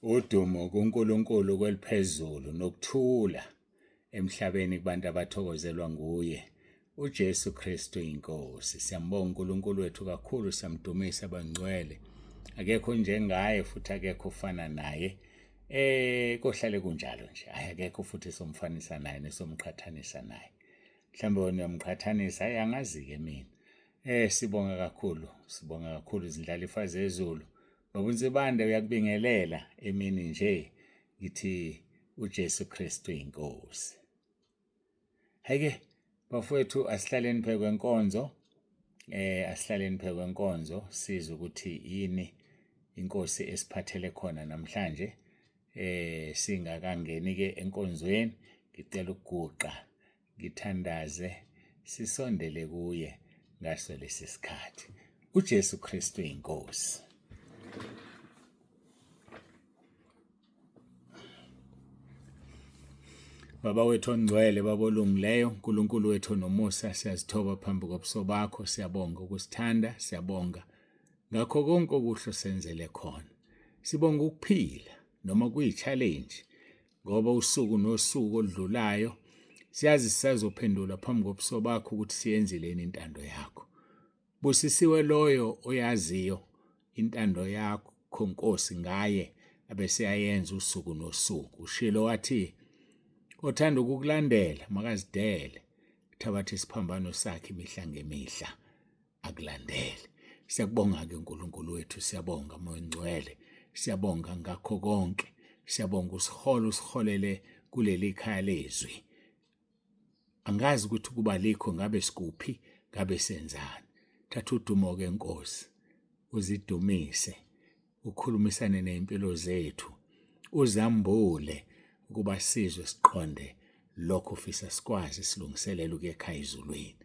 Udumo kuNkulunkulu kweliphezulu nokuthula emhlabeni kubantu abathokozelwa nguye uJesu Kristu inkosi. Siyambonga uNkulunkulu wethu kakhulu, siyamdumisa bangcwele. Akekho njengaye futhi akekho ofana naye. Kohlale kunjalo nje. Hayi akekho futhi esomfanisa naye nesomqhathanisa naye. Mhlawumbe wena uyamqhathanisa, hayi angazi-ke mina. Sibonga kakhulu, sibonga kakhulu izindlalifa zezulu. Baba uNsibande uyakubingelela emini nje ngithi uJesu Kristu inkosi. Hayike bafowethu asihlaleni phe kwenkonzo asihlaleni phe kwenkonzo sizwe ukuthi yini inkosi esiphathele khona namhlanje singakangeni ke enkonzweni ngicela ukuguqa ngithandaze sisondele kuye ngaso lesi sikhathi. UJesu Kristu inkosi. Baba wethu ongcwele, Baba olungileyo, uNkulunkulu wethu onomusa, siyazithoba phambi kobuso bakho, siyabonga ukusithanda, siyabonga ngakho konke okuhle osenzele khona. Sibonga ukuphila noma kuyi-challenge ngoba usuku nosuku oludlulayo siyazi sisazophendula phambi kobuso bakho ukuthi siyenzile yini intando yakho. Busisiwe loyo oyaziyo intando yakho Nkosi ngaye abeseyayenza usuku nosuku. Ushilo wathi othanda ukukulandela makazidele thabatha isiphambano sakhe imihla ngemihla akulandele. Siyakubonga-ke uNkulunkulu wethu, siyabonga Moya Ongcwele, siyabonga ngakho konke, siyabonga usihola usiholele kuleli khaya lezwi. Angazi ukuthi kuba likho ngabe sikuphi, ngabe senzani. Thatha udumo-ke Nkosi, uzidumise ukhulumisane nezimpilo zethu uzambule ukuba sizwe siqonde lokho ofisa sikwazi silungiselele ukuya ekhaya ezulwini.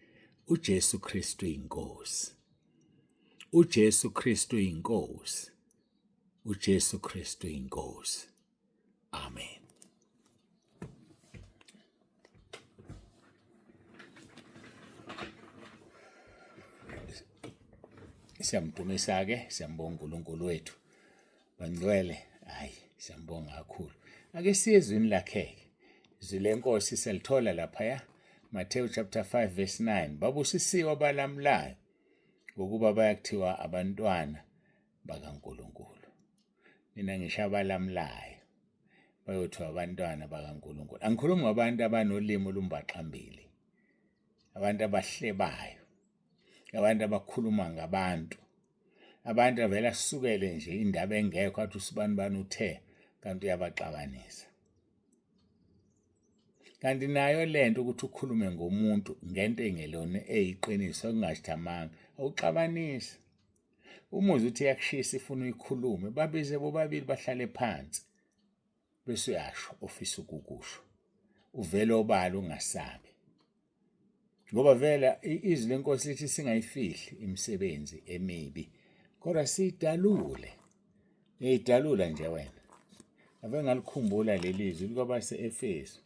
uJesu Kristu inkosi. uJesu Kristu inkosi. uJesu Kristu inkosi. Amen. Siyamdumisa-ke, siyambonga uNkulunkulu wethu. Bangcwele, hayi siyambonga kakhulu. Ake siye ezwini lakhe-ke. Izwi lenkosi siyalithola laphaya, Matthew chapter 5 verse 9. Babusisiwe abalamulayo, ngokuba bayakuthiwa abantwana bakaNkulunkulu. Mina ngisho abalamulayo bayothiwa abantwana bakaNkulunkulu. Angikhulumi ngabantu abanolimi olumbaxambili, abantu abahlebayo, abantu abakhuluma ngabantu, abantu avele asukele nje indaba engekho athi usibani bani uthe kanti uyabaxabanisa. Kanti nayo lento ukuthi ukhulume ngomuntu ngento engelona eyiqiniso okungasho amanga awuxabanisi. Umuzwa uthi iyakushisa ifuna uyikhulume, babize bobabili bahlale phansi bese uyasho ofisa ukukusho. Uvele obala ungasabi. Ngoba vele izwi lenkosi lithi singayifihli imisebenzi emibi kodwa siyidalule. Uyayidalula nje wena. Ave ngalikhumbula leli zwi likabase-Efesu.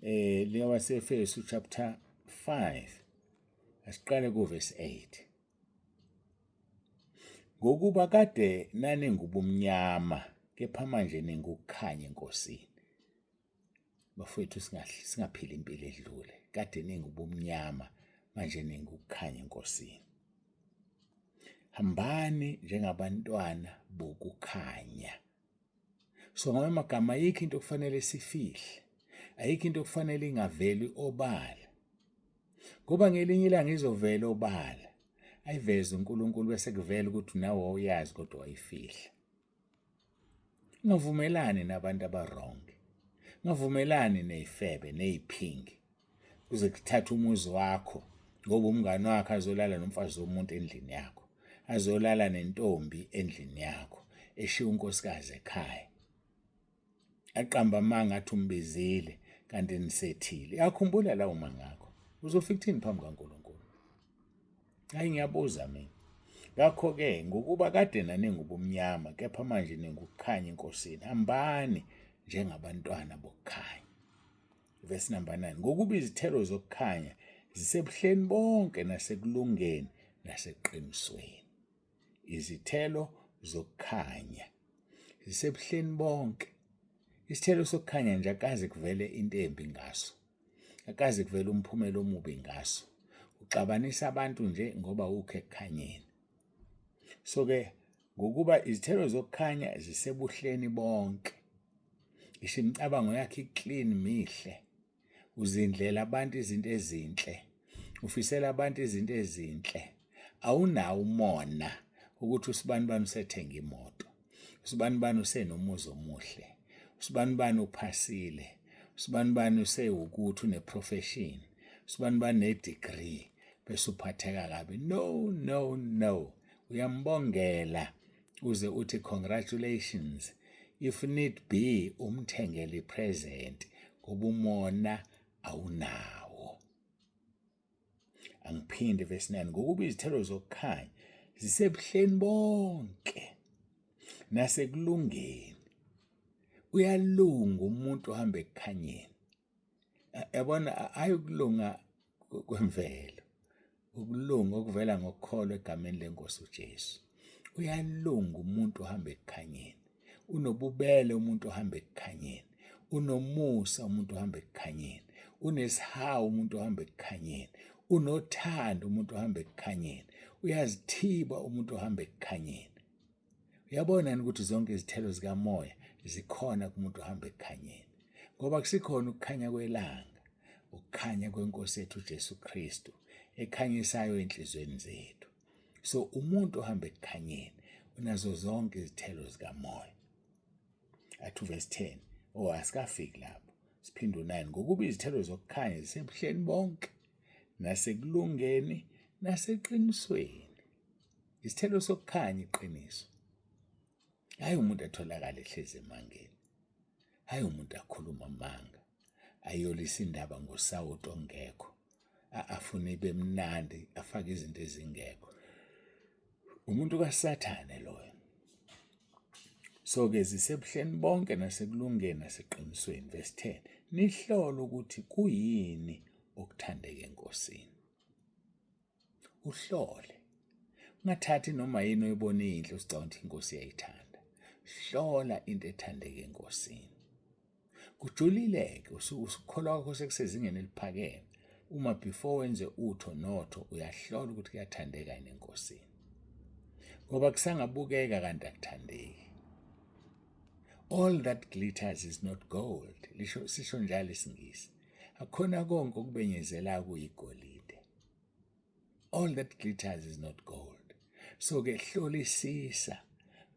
Likabase-Efesu chapter 5. Asiqale kuvesi 8. Ngokuba kade naningubumnyama, kepha manje ningukukhanya eNkosini. Bafowethu singaphili impilo edlule. Kade ningubumnyama, manje ningukukhanya eNkosini. Hambani njengabantwana bokukhanya. So ngamanye amagama ayikho into okufanele sifihle, ayikho into okufanele ingaveli obala. Ngoba ngelinye ilanga izovela obala, ayiveze uNkulunkulu bese kuvela ukuthi nawe wawuyazi kodwa wayifihla. Ungavumelani nabantu aba-wrong, ungavumelani ney'febe ney'phingi kuze kuthathe umuzi wakho ngoba umngani wakho azolala nomfazi womuntu endlini yakho, azolala nentombi endlini yakho eshiya unkosikazi ekhaya. Aqambe amanga athi umbizile kanti nisethile. Uyakhumbula lawo manga akho? Uzofika uthini phambi kaNkulunkulu? Hayi ngiyabuza mina. Ngakho-ke ngokuba kade naningubumnyama kepha manje ningukukhanya eNkosini, hambani njengabantwana bokukhanya. Verse number 9. Ngokuba izithelo zokukhanya zisebuhleni bonke nasekulungeni naseqinisweni. Izithelo zokukhanya. Zisebuhleni bonke. Isithelo sokukhanya nje akaze kuvele into embi ngaso. Akaze kuvele umphumela omubi ngaso. Uxabanisa abantu nje ngoba ukho ekukhanyeni. So-ke ngokuba izithelo zokukhanya zisebuhleni bonke. Ngisho imicabango yakhe i-clean mihle. Uzindlela abantu izinto ezinhle. Ufisela abantu izinto ezinhle. Awunawo umona ukuthi usibanibani usethenga imoto. Usibanibani usenomuzi omuhle. Usibanibani uphasile. Usibanibani usewukuthi une-profession. Usibanibani ne-degree bese uphatheka kabi. No, no, no. Uyambongela uze uthi congratulations. If need be umthengele i-present ngoba umona awunawo. Angiphinde verse 9 ngokuba izithelo zokukhanya zisebuhleni bonke nasekulungeni. Uyalunga umuntu ohamba ekukhanyeni. Yabona hayi ukulunga kwemvelo, ukulunga okuvela ngokukholwa egameni lenkosi uJesu. Uyalunga umuntu ohamba ekukhanyeni. Unobubele umuntu ohamba ekukhanyeni. Unomusa umuntu ohamba ekukhanyeni. Unesihawu umuntu ohamba ekukhanyeni. Unothando umuntu ohamba ekukhanyeni. Uyazithiba umuntu ohamba ekukhanyeni. Uyabona yini ukuthi zonke izithelo zikamoya zikhona kumuntu ohamba ekukhanyeni? Ngoba kusikhona ukukhanya kwelanga, ukukhanya kweNkosi yethu uJesu Kristu ekhanyisayo enhliziyweni zethu. So umuntu ohamba ekukhanyeni unazo zonke izithelo zikamoya. Athi verse 10, oh asikafiki lapho. Siphinde u-9 ngokuba izithelo zokukhanya zisebuhleni bonke nasekulungeni naseqinisweni. Isithelo sokukhanya iqiniso. Hayi umuntu atholakala ehlezi emangeni. Hayi umuntu akhuluma amanga. Ayolisa indaba ngosawoti ongekho. Afune ibe mnandi, afake izinto ezingekho. Umuntu kaSathane loyo. So-ke zisebuhleni bonke nasekulungeni naseqinisweni. Verse 10. Nihlole ukuthi kuyini okuthandeka eNkosini. Uhlole. Ungathathi noma yini oyibona iyinhle usicabanga ukuthi inkosi iyayithanda. Hlola into ethandeka enkosini. Kujulile-ke usukholwa kwakho sekusezingeni eliphakeme. Uma before wenze utho notho uyahlola ukuthi kuyathandeka yini enkosini. Ngoba kusangabukeka kanti akuthandeki. All that glitters is not gold. Lisho sisho njalo isiNgisi. Akukhona konke okubenyezelayo kuyigolide. All that glitters is not gold. So ke hlolisisa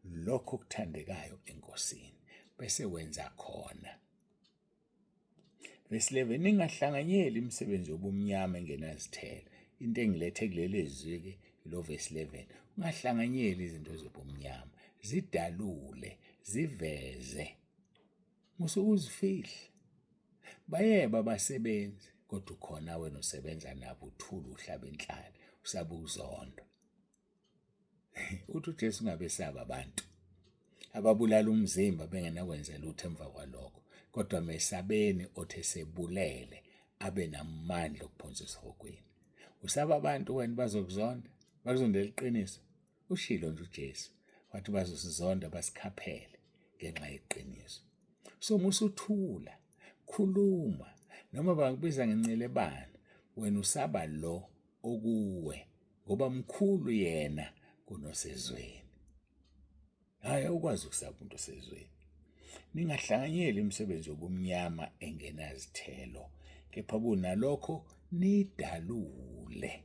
lokho okuthandekayo enkosini bese wenza khona. Verse 11 ningahlanganyeli imisebenzi yobumnyama engenazithelo. Into engilethe kuleli zwi ke lo verse 11 ungahlanganyeli izinto zobumnyama, zidalule, ziveze. Musa ukuzifihla. Bayeba abasebenzi kodwa ukhona wena usebenza nabo uthule uhlaba inhlali usaba ukuzondwa. Uthi uJesu ungabesaba abantu ababulala umzimba bengenakwenza lutho emva kwalokho, kodwa mesabeni othi esebulele abe namandla okuphonsa esihogweni. Usaba abantu wena bazokuzonda, bakuzondela iqiniso. Ushilo nje uJesu wathi bazosizonda basikhaphele ngenxa yeqiniso. So musuthula, khuluma noma bangakubiza ngencelebana, wena usaba lo okuwe ngoba mkhulu yena kunosezweni. Hhayi awukwazi ukusaba umuntu osezweni. Ningahlanganyeli imisebenzi yobumnyama engenazithelo, kepha kunalokho nidalule.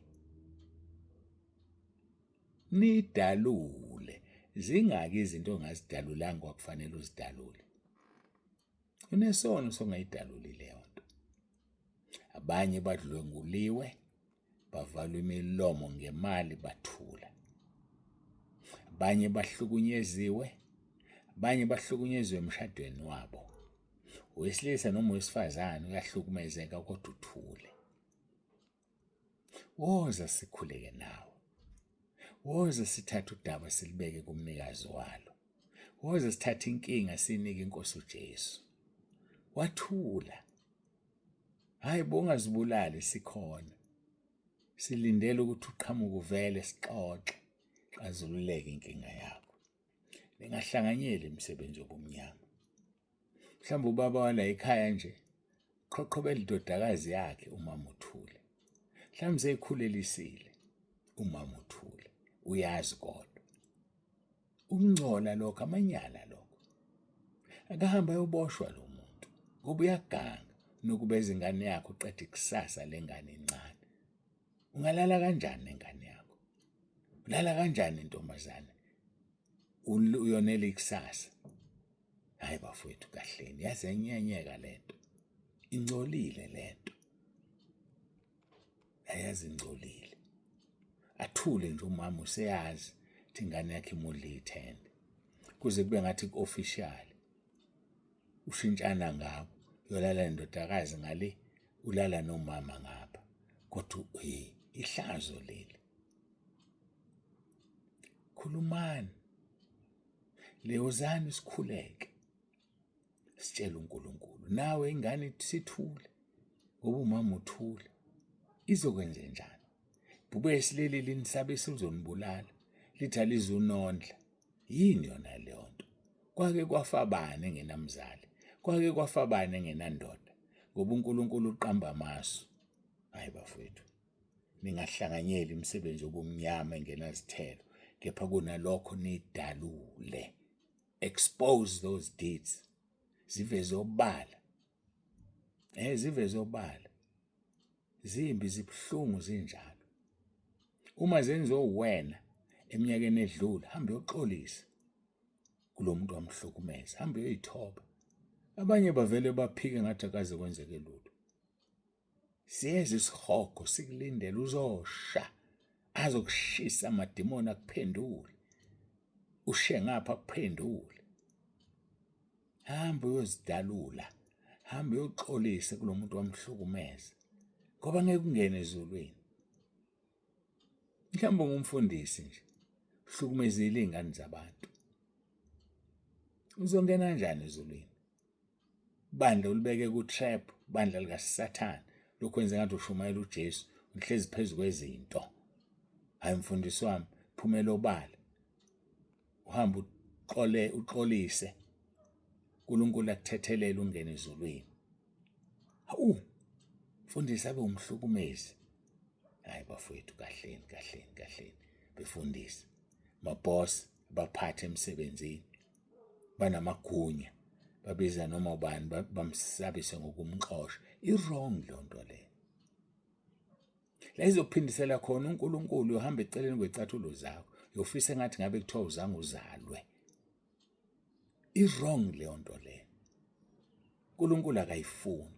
Nidalule. Zingaki izinto ongazidalulanga kwakufanele uzidalule? Unesono songayidaluli leyo nto. Abanye badlwenguliwe, bavalwa imilomo ngemali bathula. Abanye bahlukunyeziwe, abanye bahlukunyeziwe emshadweni wabo. Owesilisa noma owesifazane uyahlukumezeka kodwa uthule. Woza sikhuleke nawe. Woza sithathe udaba silibeke kumnikazi walo. Woza sithathe inkinga sinike inkosi uJesu. Wathula. Hayi bo ungazibulali sikhona. Silindele ukuthi uqhamuke uvele sixoxe. Xazululeke inkinga yakho. Ningahlanganyeli imisebenzi yobumnyama. Mhlawumbe ubaba wala ekhaya nje qhoqhobela indodakazi yakhe umama uthule. Mhlawumbe seyikhulelisile umama uthule. Uyazi kodwa. Ukungcola lokho, amanyala lokho. Akahambe ayoboshwa lo muntu ngoba uyaganga nokubeza ingane yakho uqeda ikusasa lengane encane. Ungalala kanjani nengane yakho? Ulala kanjani nentombazane? Uyonela ikusasa. Hayi bafowethu kahleni, yaze yanyenyeka lento. Ingcolile lento. Ayazi ingcolile. Athule nje umama useyazi ukuthi ingane yakhe imudla ithende. Kuze kube ngathi ku-official. Ushintshana ngabo. Uyolala nendodakazi ngale, ulala nomama ngapha. Kodwa hey, ihlazo leli. Khulumani. Lewozani sikhuleke. Sitshele uNkulunkulu. Nawe ingane sithule ngoba umama uthule. Izokwenze njani? Bhubesi leli linisabisa lizonibulala. Lithi alizunondla. Yini yona leyo nto? Kwake kwafa bani engenamzali? Kwake kwafa bani engenandoda? Ngoba uNkulunkulu uqamba amasu. Hayi bafowethu. Ningahlanganyeli imisebenzi yobumnyama engenazithelo, kepha kunalokho nidalule. Expose those deeds. Ziveze obala. Ziveze obala. Zimbi zibuhlungu zinjalo. Uma zenziwe uwena eminyakeni edlule, hamba uyoxolisa kulo muntu wamhlukumeza, hamba uyoyithoba. Abanye bavele baphike ngathi akaze kwenzeke lutho. Siyeza isihogo sikulindele, uzosha azokushisa amadimoni akuphendule, ushe ngapha akuphendule. Hamba uyozidalula, hamba uyoxolisa kulo muntu wamhlukumeza, ngoba ngeke ungene ezulwini. Mhlawumbe ungumfundisi nje, uhlukumezile iy'ngane zabantu, uzongena kanjani ezulwini? Bandla ulibeke ku-trap, bandla likaSathane, lokhu wenze ngathi ushumayela uJesu, uhlezi phezu kwezinto. Hayi mfundisi wami, phumela obala, uhambe uxole, uxolise, uNkulunkulu akuthethelele ungene ezulwini. Hawu, mfundisi abe umhlukumezi. Hayi bafowethu, kahleni kahleni kahleni befundisi, maboss, baphathe emsebenzini banamagunya, babiza noma ubani bamsabise ngokumxosha. I-wrong leyo nto leyo. La izokuphindisela khona uNkulunkulu, uyohamba eceleni kwecathulo zakho, uyofisa engathi ngabe kuthiwa uzange uzalwe. I-wrong leyo nto leyo. uNkulunkulu akayifuni.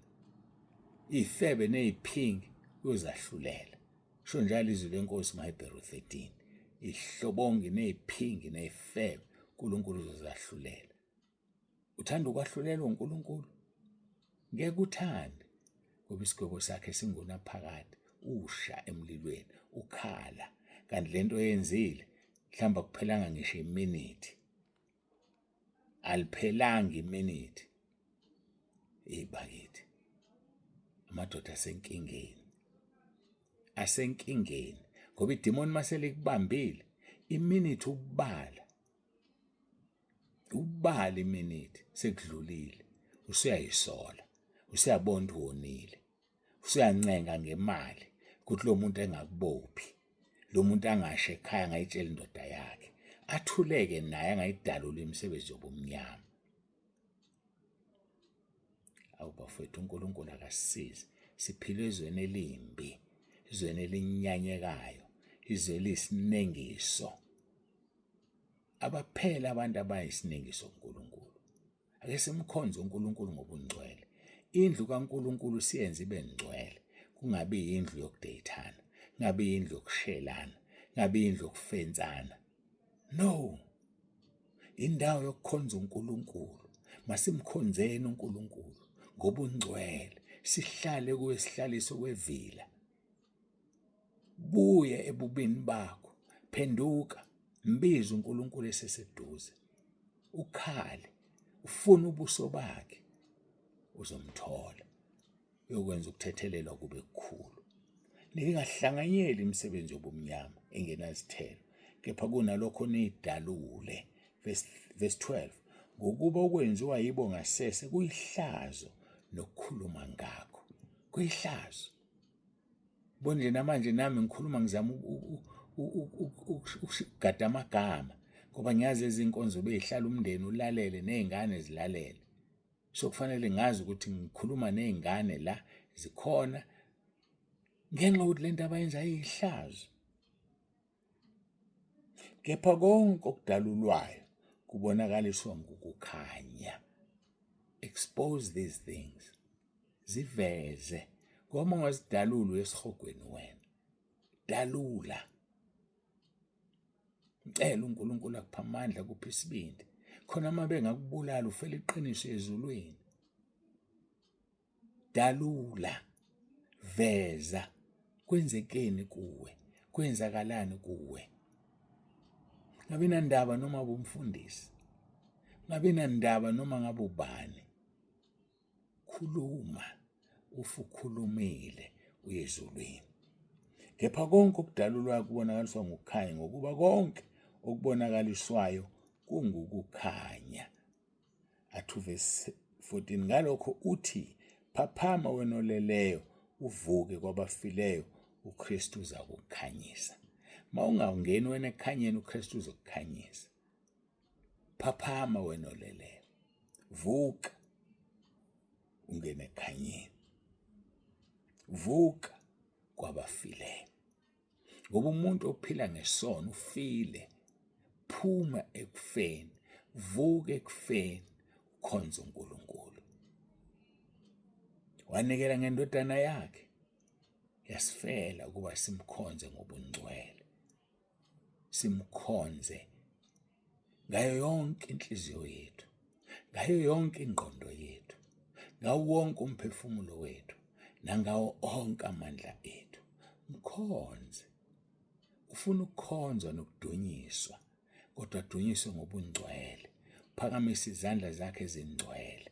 Iy'febe ney'phingi uyozahlulela. Sho njalo izwi lenkosi kumaHebheru 13. Ihlobongi ney'phingi ney'febe uNkulunkulu uzozahlulela. Uthanda ukwahlulelwa uNkulunkulu? Ngeke uthande, ngoba isigwebo sakhe singunaphakade, usha emlilweni, ukhala. Kanti lento oyenzile mhlawumbe akuphelanga ngisho iminithi. Aliphelanga iminithi. Eyi bakithi, amadoda asenkingeni, asenkingeni ngoba idimoni mase likubambile iminithi ukubala, ukubala iminithi sekudlulile, usuyayisola, usuyabona ukuthi wonile. Usuyancenga ngemali ukuthi lo muntu engakubophi, lo muntu angasho ekhaya angayitshela indoda yakhe, athuleke naye angayidaluli imisebenzi yobumnyama. Awu bafowethu, uNkulunkulu akasisize. Siphila ezweni elimbi, ezweni elinyanyekayo, izwe eliyisinengiso. Abaphele abantu abayisinengiso kuNkulunkulu. Ake simkhonze uNkulunkulu ngobungcwele. Indlu kaNkulunkulu siyenze ibe ngcwele, kungabi yindlu yokudeyithana, kungabi yindlu yokushelana, kungabi yindlu yokufensana. No, indawo yokukhonza uNkulunkulu. Masimkhonzeni uNkulunkulu ngobungcwele, sihlale kuye sihlaliswe kwevila. Buye ebubini bakho, phenduka, mbize uNkulunkulu eseseduze, ukhale, ufune ubuso bakhe, uzomthola. Uyokwenza ukuthethelelwa kube kukhulu. Ningahlanganyeli imisebenzi yobumnyama engenazithelo, kepha kunalokho niyidalule. Verse 12, ngokuba okwenziwa yibo ngasese kuyihlazo nokukhuluma ngakho. Kuyihlazo. Bonje namanje nami ngikhuluma ngizama ukugada amagama ngoba ngiyazi ezinkonzo beyihlala umndeni ulalele nezingane zilalele. So kufanele ngazi ukuthi ngikhuluma nezingane la zikhona ngenxa yokuthi lento abayenza iyihlazo. Kepha konke okudalulwayo kubonakaliswa ngokukhanya. Expose these things. Ziveze. Ngoba uma ungazidaluli uya esihogweni wena. Dalula. Ngicela uNkulunkulu akuphe amandla akuphe isibindi. Khona uma bengakubulala ufela iqiniso ezulwini. Dalula, veza kwenzekeni kuwe, kwenzakalani kuwe. Ngabe nandaba noma ubumfundisi, ngabe nandaba noma ngabe ubani. Khuluma, ufukhulumile uye ezulwini. Kepha konke okudalulwayo kubonakaliswa ngokukhanya, ngokuba konke okubonakaliswayo kungukukhanya. Athi uvesi 14, ngalokho uthi, phaphama wena oleleyo, uvuke kwabafileyo, uKristu uzakukhanyisa. Uma ungangeni wena ekukhanyeni, uKristu uzokukhanyisa. Phaphama wena oleleyo, vuka ungene ekukhanyeni, vuka kwabafileyo. Ngoba umuntu ophila ngesono ufile. Phuma ekufeni, vuka ekufeni, ukhonze uNkulunkulu. Wanikela ngendodana yakhe yasifela ukuba simkhonze ngobungcwele, simkhonze ngayo yonke inhliziyo yethu, ngayo yonke ingqondo yethu, ngawo wonke umphefumulo wethu, nangawo onke amandla ethu. Mkhonze. Ufuna ukukhonzwa nokudunyiswa, kodwa adunyiswe ngobungcwele. Phakamisa izandla zakhe ezingcwele.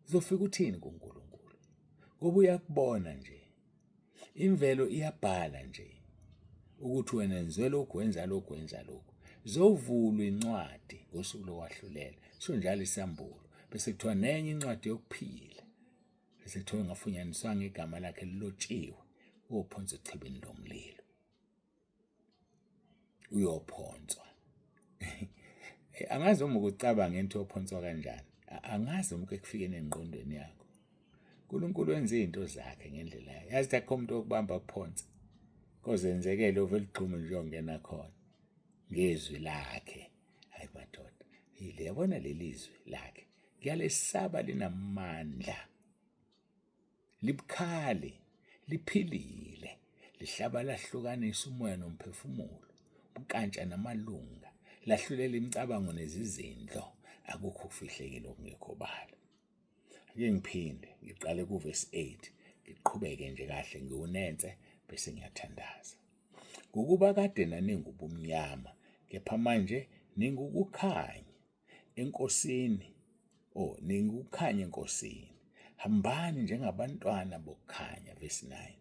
Uzofika uthini kuNkulunkulu? Ngoba uyakubona nje. Imvelo iyabhala nje ukuthi wena enziwe lokhu, wenza lokhu, wenza lokhu. Zovulwa incwadi ngosuku lokwahlulela. Sho njalo isambulo. Bese kuthiwa nenye incwadi yokuphila. Bese kuthiwa engafunyaniswanga igama lakhe lilotshiwe, uyophonswa echibini lomlilo. Uyophonswa. Angazi uma ukucabanga into yophonswa kanjani. Angazi uma kufikeni engqondweni yakho. uNkulunkulu wenza izinto zakhe ngendlela yakhe. Yazi akukho umuntu okubamba kuphonsa. Kozenzekele uvele ugxume nje uyongena khona ngezwi lakhe. Hayi madoda, yile yabona leli zwi lakhe. Ngiyalesaba linamandla. Libukhali, liphilile, lihlaba lahlukanisa umoya nomphefumulo, umnkantsha namalunga, lahlulela imicabango nezizindlo, akukho okufihlekile okungekho obala. Ake ngiphinde ngiqale kuvesi 8 ngiqhubeke nje kahle ngiwunense bese ngiyathandaza. Ngokuba kade naningubumnyama, kepha manje ningukukhanya eNkosini, oh, ningukukhanya eNkosini. Hambani njengabantwana bokukhanya, verse 9.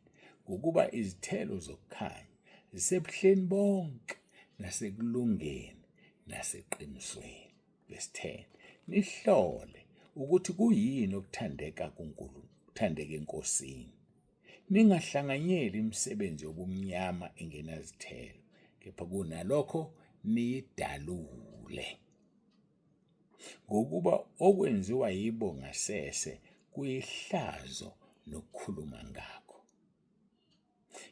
Ngokuba izithelo zokukhanya zisebuhleni bonke nasekulungeni naseqinisweni. Verse 10. Nihlole ukuthi kuyini okuthandeka kuNkulunkulu, kuthandeka eNkosini. Ningahlanganyeli imisebenzi yobumnyama engenazithelo, kepha kunalokho niyidalule. Ngokuba okwenziwa yibo ngasese kuyihlazo nokukhuluma ngakho.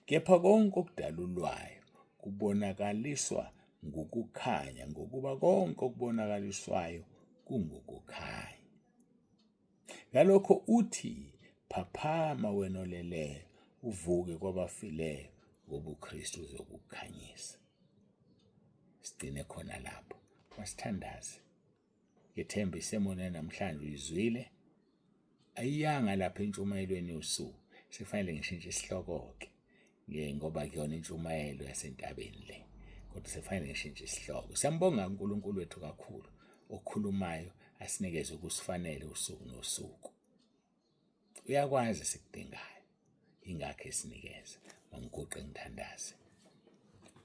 Kepha konke okudalulwayo kubonakaliswa ngukukhanya, ngokuba konke okubonakaliswayo kungukukhanya. Ngalokho uthi, Phaphama wena oleleyo, uvuke kwabafileyo, ngoba uKristu uzokukhanyisa. Sigcine khona lapho. Masithandaze. Ngethemba isemoni yanamhlanje uyizwile. Ayiyanga lapha entshumayelweni yosuku. Sekufanele ngishintshe isihloko-ke ngoba kuyona intshumayelo yasentabeni le. Kodwa sekufanele ngishintshe isihloko. Siyambonga uNkulunkulu wethu kakhulu okhulumayo asinikeze okusifanele usuku nosuku. Uyakwazi esikudingayo, yingakho esinikeza. Mangiguqe ngithandaze.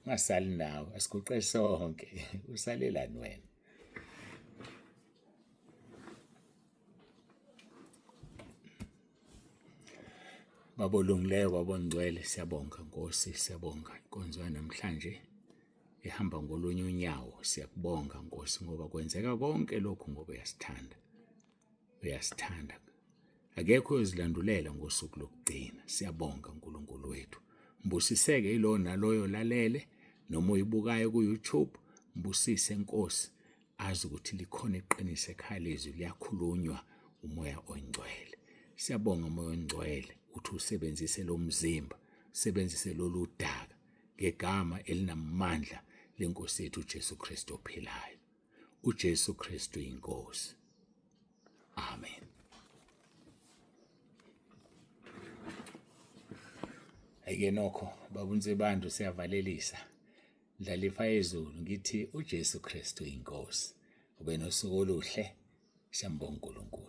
Ungasali nawe, asiguqe sonke. Usalelani wena? Baba olungileyo, Baba ongcwele, siyabonga Nkosi, siyabonga inkonzo yanamhlanje ihamba ngolunye unyawo. Siyakubonga Nkosi ngoba kwenzeka konke lokhu ngoba uyasithanda. Uyasithanda. Akekho oyozilandulela ngosuku lokugcina. Siyabonga uNkulunkulu wethu. Mbusiseke yilowo naloyo lalele noma uyibukayo ku-YouTube, mbusise Nkosi azi ukuthi likhona iqiniso ekhaya lezwi liyakhulunywa umoya oyingcwele. Siyabonga moya oyingcwele ukuthi usebenzise lo mzimba, usebenzise lolu daka ngegama elinamandla lenkosi yethu uJesu Kristu ophilayo. uJesu Kristu inkosi. Amen. Ayike nokho babunsibantu siyavalelisa. Ndlalifa yezulu ngithi uJesu Kristu inkosi. Ube nosuku oluhle. Siyambonga uNkulunkulu.